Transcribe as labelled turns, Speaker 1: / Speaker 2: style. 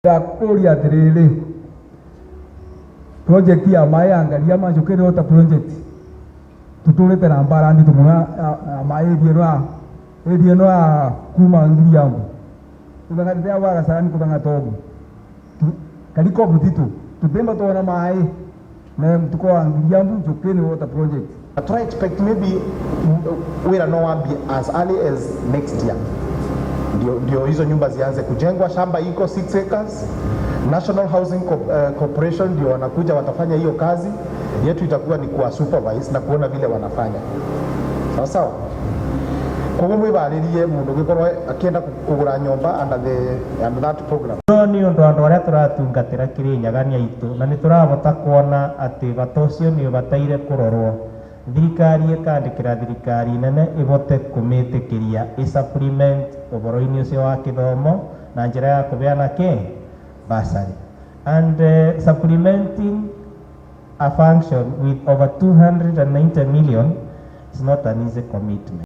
Speaker 1: Ndakũria atĩrĩrĩ, project ya maĩ ya Ngariama Njũkĩ Water Project, tũtũrĩte na mbara nditũ mũno ya maĩ area ĩno ya area ĩno ya kuma Ngiriambu tũthang'atĩte hau Gasarani kũthang'ata ũguo Kariko mũtitũ tũtimba tuona maĩ na mũtuko wa Ngiriambu Njũkĩ Water Project.
Speaker 2: Try expect maybe wira no wambie as early as next year, ndio hizo nyumba zianze kujengwa. Shamba iko 6 acres. National Housing Corporation ndio wanakuja watafanya hiyo kazi yetu, itakuwa ni kuwa supervise na kuona vile wanafanya sawa sawa. Koguo mwibaririe mundu gikorwo akienda kugura nyumba under that program.
Speaker 3: No nĩ ũndũ andũ arĩa tũratungatĩra Kĩrĩnyaga nĩ aitũ na nĩ tũrabota kuona atĩ bata ũcio nĩ ũbataire kũrorwo, thirikari ĩkandĩkĩra thirikari nene ĩbote kũmĩtĩkĩria ĩ supplement ũhoro-inĩ ũcio wa kĩthomo na njĩra ya kũbeana kĩ bursary, and supplementing a function with over 290 million is not an easy commitment.